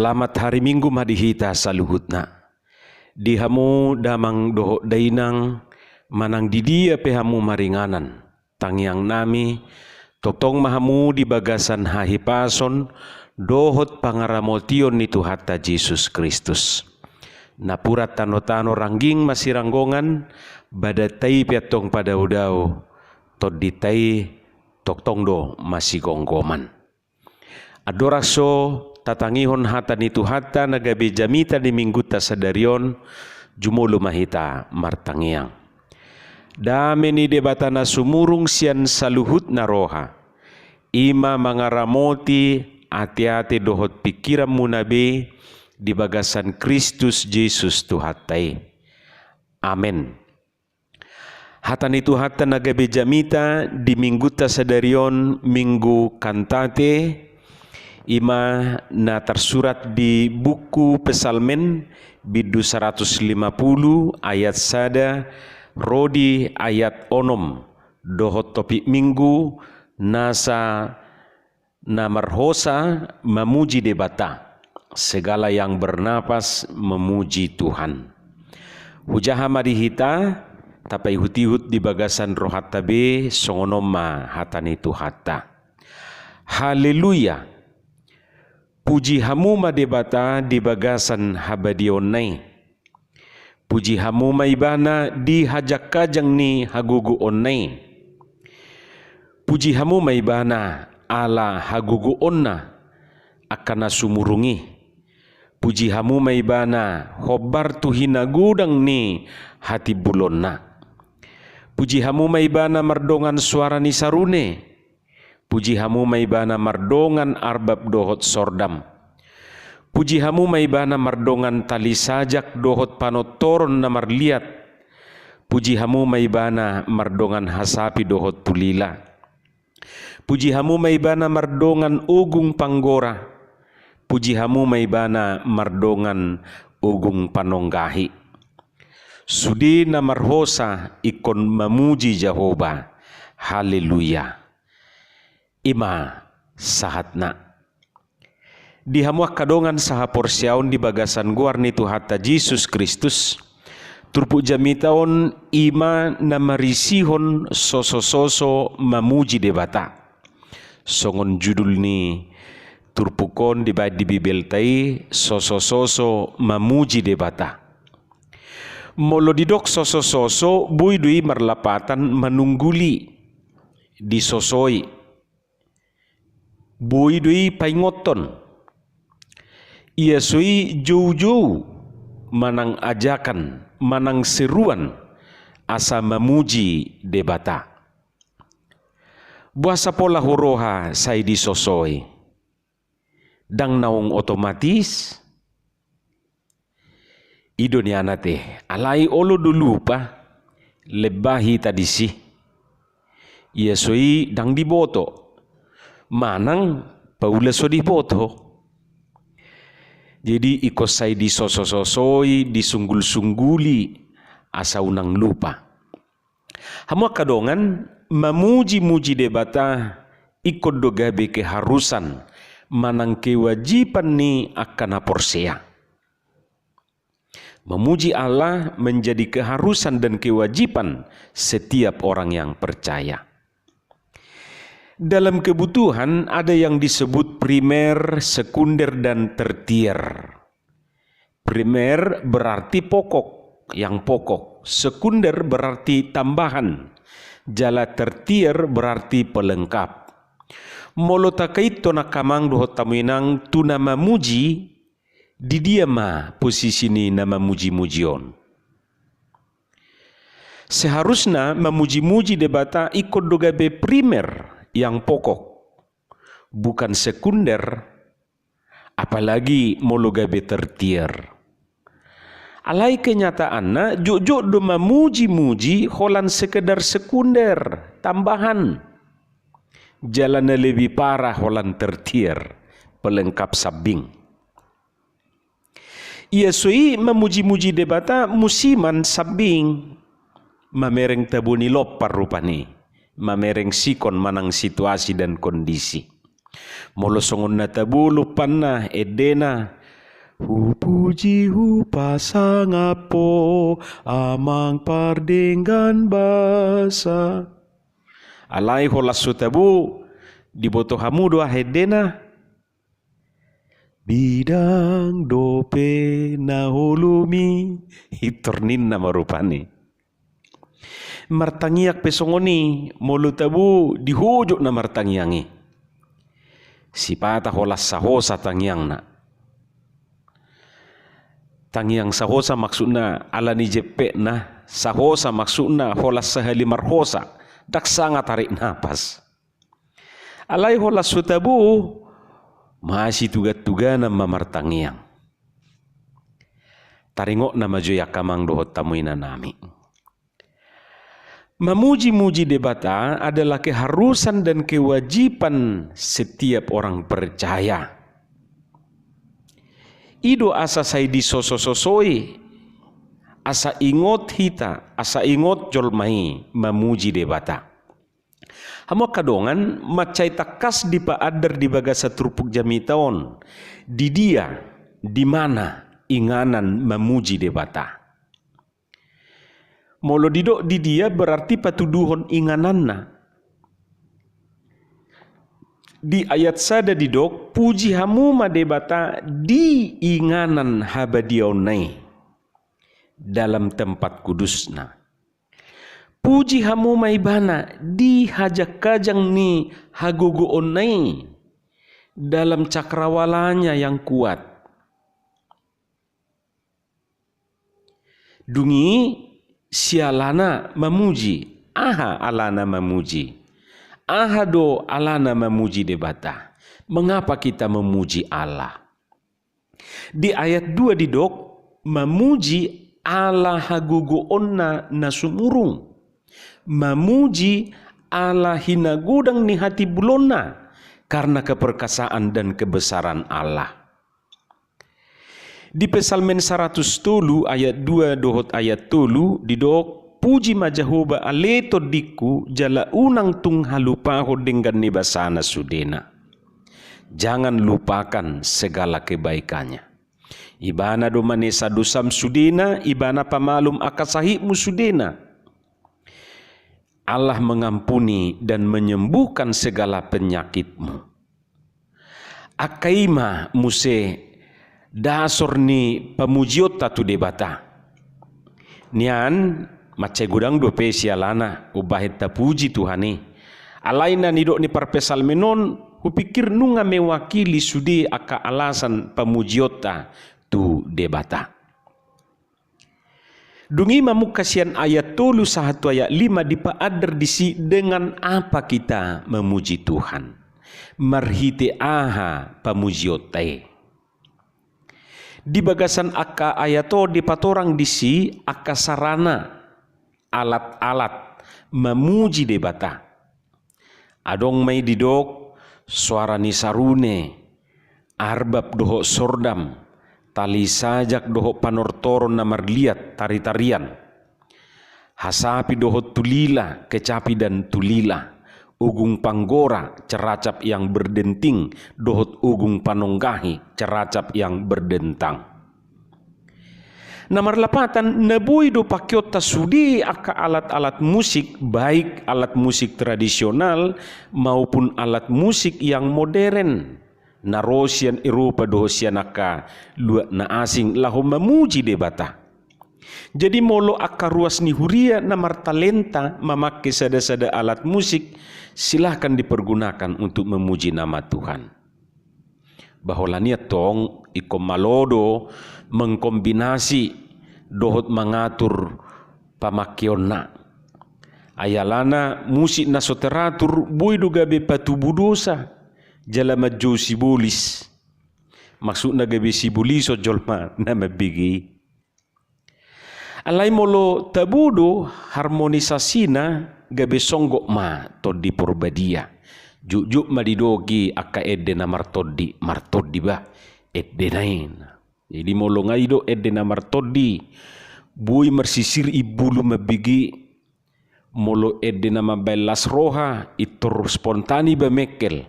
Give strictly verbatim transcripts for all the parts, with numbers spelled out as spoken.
Selamat hari Minggu ma di hita saluhutna. Di hamu damang dohot dainang, manang di dia pe hamu maringanan, tangiangnami, tongtong ma hamu di bagasan hahipason dohot pangaramotion ni Tuhanta Jesus Kristus. Napuran tanotano rangging masiranggongan, badanta i pe antong padaodao, tondinta i tongtong do masigomgoman. Andorang so tatangihon hata ni Tuhanta na gabe jamita di Minggunta sadari on, jumolo ma hita martangiang. Dame ni Debata na sumurung sian saluhutna roha, i ma mangaramoti ateate dohot pingkiranmuna be di bagasan Kristus Jesus Tuhanta i. Amen. Hata ni Tuhanta na gabe jamita di Minggunta sadari on, Minggu Kantate, i ma na tarsurat di buku Psalmen, bindu saratus lima pulu, ayat sada, ro di ayat onom, dohot topik Minggu, nasa na marhosa mamuji Debata, segala yang bernapas memuji Tuhan. Hujaha ma di hita, tapaihutihut di bagasan rohanta be, songon on ma hata ni Tuhanta. Haleluya. Puji hamu ma Debata di bagasan habadiaonna i. Puji hamu ma Ibana di hajangkajang ni hagogoonna i. Puji hamu ma Ibana ala hagogoonna angka na sumurung i. Puji hamu ma Ibana hombar tu hinagodang ni hatimbulonna. Puji hamu ma Ibana mardongan soara ni sarune. Puji hamu ma Ibana mardongan arbab dohot sordam. Puji hamu ma Ibana mardongan tali sajak dohot panortoron na marliat. Puji hamu ma Ibana mardongan hasapi dohot pulila. Puji hamu ma Ibana mardongan ogung panggora. Puji hamu ma Ibana mardongan ogung panonggahi. Sude na marhosa ingkon mamuji Jahowa. Haleluya. I ma sahatna. Di hamu angka dongan sahaporseaon di bagasan goar ni Tuhanta Jesus Kristus, turpuk jamita on i ma na marisihon sosososo mamuji Debata. Songon judul ni turpuk on dibaen di Bibelta i, sosososo mamuji Debata. Molo didok sosososo, boi do i marlapatan manungguli, disosoi. Boi do i paingothon. Ia so i joujou manang ajakan, manang seruan asa mamuji Debata. Boasa pola huroha sai disosoi? Ndang naung otomatis? I do nian ate, alai olo do lupa, lembahi tadisi. Ia so i ndang diboto. Manang paula so diboto. Jadi ingkon sai disosososoi, disunggulsungguli, asa unang lupa. Hamu angka dongan, mamujimuji Debata ingkon do gabe keharusan manang kewajiban ni angka na porsea. Memuji Allah menjadi keharusan dan kewajiban setiap orang yang percaya. Dalam kebutuhan ada yang disebut primer, sekunder, dan tertier. Primer berarti pokok, yang pokok. Sekunder berarti tambahan. Jala tertier berarti pelengkap. Molo takaithon angka amang dohot hamu inang tu na mamuji, di dia ma posisi ni na mamujimuji on? Seharusna mamujimuji Debata ingkon do gabe primer, yang pokok, bukan sekunder, apalagi molo gabe tertier. Alai kenyataanna jotjot do mamujimuji holan sekedar sekunder, tambahan. Jala na lebih parah holan tertier, pelengkap sambing. Ia so i mamujimuji Debata musiman sambing, mamereng tabo ni lompar rupani, mamereng sikon manang situasi dan kondisi. Molo songon na tabo lomparna, endena, Hupuji hupasangap Ho, Amang pardenggan basa. Alai holan so tabo, diboto hamu do aha endena? Bidang dope na holom i, pintor ninna ma rupani. Martangiang pe songon i, molo tabo dihojok na martangiang i. Sipata holan sahosa tangiangna. Tangiang sahosa maksudna ala ni jempekna, sahosa maksudna holan sahali marhosa, ndang sanga tarik napas. Alai holan so tabo, masitugatugana ma martangiang. Taringot nama jo i angka amang dohot hamu inanami. Memuji-muji Debata adalah keharusan dan kewajiban setiap orang percaya. I do asa sai disoso-sosoi, asa ingot hita, asa ingot jolma i memuji Debata. Hamu angka dongan, mansai tangkas dipaandar di bagasan turpuk jamita on, di dia, di mana inganan memuji Debata. Molo didok di dia berarti patuduhon ingananna. Di ayat sada didok, puji hamu ma Debata di inganan habadiaonna i, dalam tempat kudusna. Puji hamu ma Ibana di hajangkajang ni hagogoonna i, dalam cakrawalanya yang kuat. Dung i sialana memuji. Aha alana memuji? Aha do alana memuji Debata? Mengapa kita memuji Allah? Di ayat dua didok, memuji ala hagogoonna na sumurung. Memuji ala hinagodang ni hatimbulonna karena keperkasaan dan kebesaran Allah. Di Psalmen saratus tolu ayat dua dohot ayat tolu didok, puji ma Jahowa ale tondingku, jala unang tung halupahon denggan ni basana sudena. Jangan lupakan segala kebaikannya. Ibana do manesa dosam sudena, Ibana pamalum angka sahitmu sudena. Allah mengampuni dan menyembuhkan segala penyakitmu. Angka i ma muse dasor ni pamujionta tu Debata. Nian, mansai godang dope sialana umbahen tapuji Tuhan i. Alai na nidok ni parpsalmen on, hupikir nunga mewakili sude angka alasan pamujionta tu Debata. Dung i mamungka sian ayat tolu sahat tu ayat lima dipaandar disi dengan apa kita memuji Tuhan. Marhite aha pamujionta i. Di bagasan angka ayat on dipatorang disi angka sarana, alat-alat memuji Debata. Adong ma i didok, soara ni sarune, arbab dohot sordam, tali sajak dohot panortoron na marliat, tari-tarian. Hasapi dohot tulila, kecapi dan tulila, ogung panggora, ceracap yang berdenting, dohot ogung panonggahi, ceracap yang berdentang. Na marlapatan, na boi do pakeonta sude angka alat-alat musik, baik alat musik tradisional maupun alat musik yang modern, na ro sian Eropa dohot sian angka luat na asing laho mamuji Debata. Jadi molo angka ruas ni huria na martalenta mamake sada-sada alat musik, silahkan dipergunakan untuk memuji nama Tuhan. Ba holan i antong ingkon malo do mengkombinasi dohot mangatur pamakeonna. Ai alana musik na so teratur boi do gabe patubu dosa jala manjou sibolis. Maksudna gabe sibolison jolma na mambege i. Alai molo tabo do harmonisasina gabe songgop ma Tondi Porbadia. Jotjot ma didok i angka ende na martondi, martondi ba endena i. Jadi molo nga i do ende na martondi, boi marsisir imbulu mambege. Molo ende na mambaen las roha, pintor spontan iba mengkel.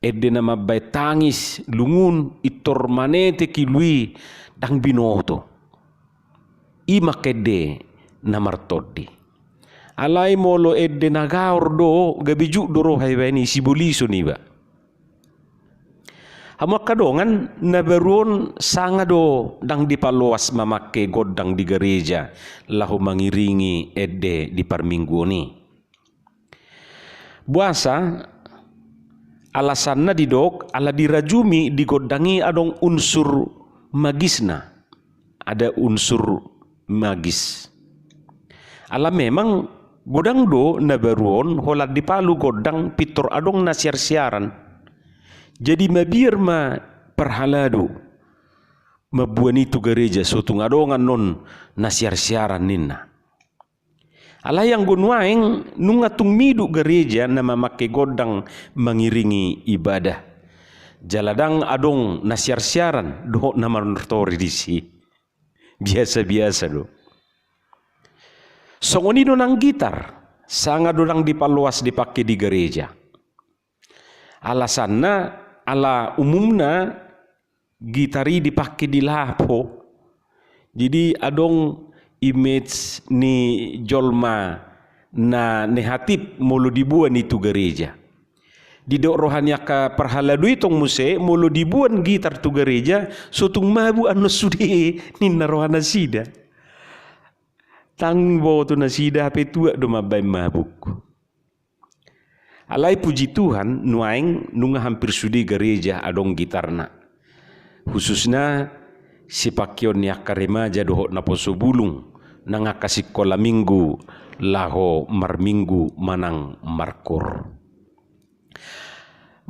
ende na mambaen tangis, lungun, intor manete kilu i, ndang binoto. I ma angka ende na martondi. Alai molo ende na gaor do, gabe juk do roha ibaen i, sibolison iba. Hamu angka dongan, na baru on sanga do ndang dipaloas mamangke gondang di gareja laho mangiringi ende di parmingguon i. Boasa? Alasanna didok ala dirajumi di gondang i adong unsur magisna. Ada unsur magis. Ala memang godang do na baru on holan dipalu gondang pintor adong na siarsiaran. Jadi mabiar ma parhalado mamboan i tu gareja, so tung adong annon na siarsiaran ninna. Alai anggo nuaeng nunga tung miduk gareja na mamangke gondang mangiringi ibadah. Jala ndang adong na siarsiaran dohot na martori disi. Biasa-biasa do. Songon i do nang gitar, sanga do ndang dipaloas dipangke di gareja. Alasanna, ala umumna gitar i dipangke di lapo. Jadi adong image ni jolma na nehatif molo diboan i tu gareja. Didok roha ni angka parhalado i tong muse, molo diboan gitar tu gareja, so tung mabuk annon sude ninna rohanasida. Ndang boto nasida, hape tuak do mambaen mabuk. Alai puji Tuhan, nuaeng nunga hampir sude gareja adong gitarna. Khususna sipangkeon ni angka remaja dohot naposo bulung, nang angka sikola minggu laho marminggu manang markoor.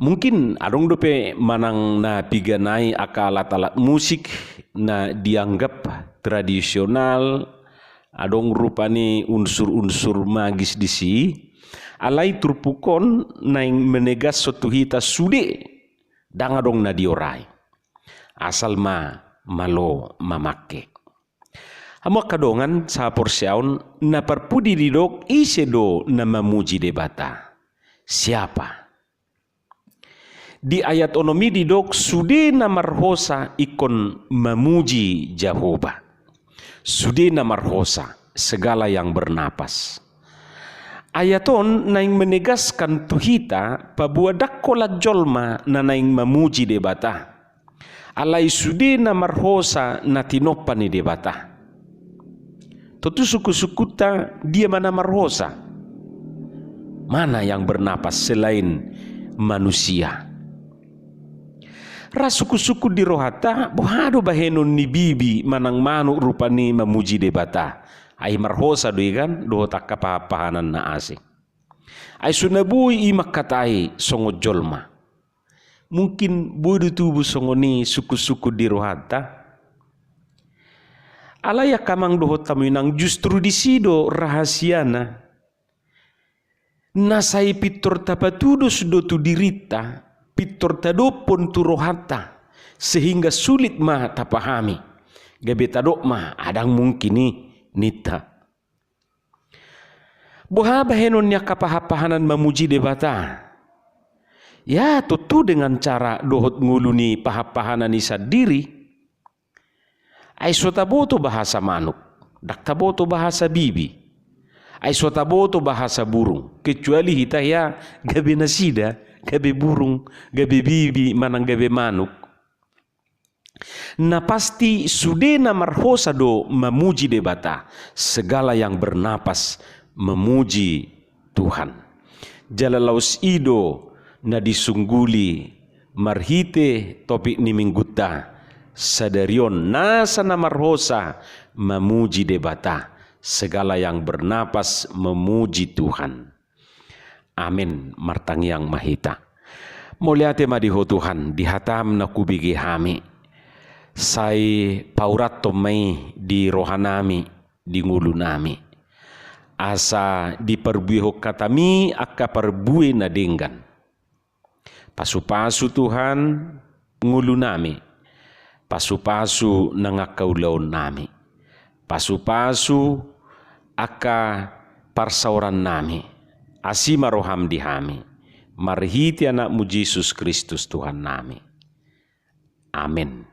Mungkin adong dope manang na piga nai angka alat-alat musik na dianggap tradisional, adong rupani unsur-unsur magis disi, alai turpuk on naeng manegashon tu hita sude ndang adong na diorai. Asal ma malo mamangke. Hamu angka dongan sahaporseaon, na parpudi didok ise do na mamuji Debata? Siapa? Di ayat onom i didok sude na marhosa ingkon mamuji Jahowa. Sude na marhosa, segala yang bernapas. Ayat on naeng menegaskan tu hita paboa ndang holan jolma na naeng mamuji Debata. Alai sude na marhosa na tinompa ni Debata. Tontu sungkun-sungkunta, dia ma na marhosa? Mana yang bernapas selain manusia? Ra sungkun-sungkun di rohanta, boha do bahenon ni bibi manang manuk rupani mamuji Debata? Ai marhosa do i kan, dohot angka pahan-pahanan na asing. Ai so na boi i mangkatai songon jolma. Mungkin boi do tubu songon i sungkun-sungkun di rohanta. Alai angka amang dohot hamu inang, justru disi do rahasiana. Na sai pintor tapatudos do tu dirinta, pintor tadophon tu rohanta, sehingga sulit ma tapahami. Gabe tadok ma, ndang mungkin i, ninta. Boha bahenon ni angka pahan-pahanan mamuji Debata? Ya, tontu dengan cara dohot ngolu ni pahan-pahanan i sandiri. Ai so taboto bahasa manuk, ndang taboto bahasa bibi. Ai so taboto bahasa burung, kecuali hita ya gabe nasida, gabe burung, gabe bibi, manang gabe manuk. Na pasti sude na marhosa do mamuji Debata, segala yang bernapas memuji Tuhan. Jala laos i do na disungguli marhite topik ni minggunta sadari on, nasa na marhosa mamuji Debata, segala yang bernapas memuji Tuhan. Amin. Martangiang ma hita. Mauliate ma di Ho Tuhan, di hataM na hubege hami. Sai paurathon ma i di rohanami, di ngolunami. Asa diparbuehon hataMi angka parbue na denggan. Pasu-pasu Tuhan ngolunami, pasu-pasu nang angka ulaonnami, pasu-pasu angka parsaorannami, asi ma rohaM di hami, marhite Anakmu Jesus Kristus Tuhannami. Amen.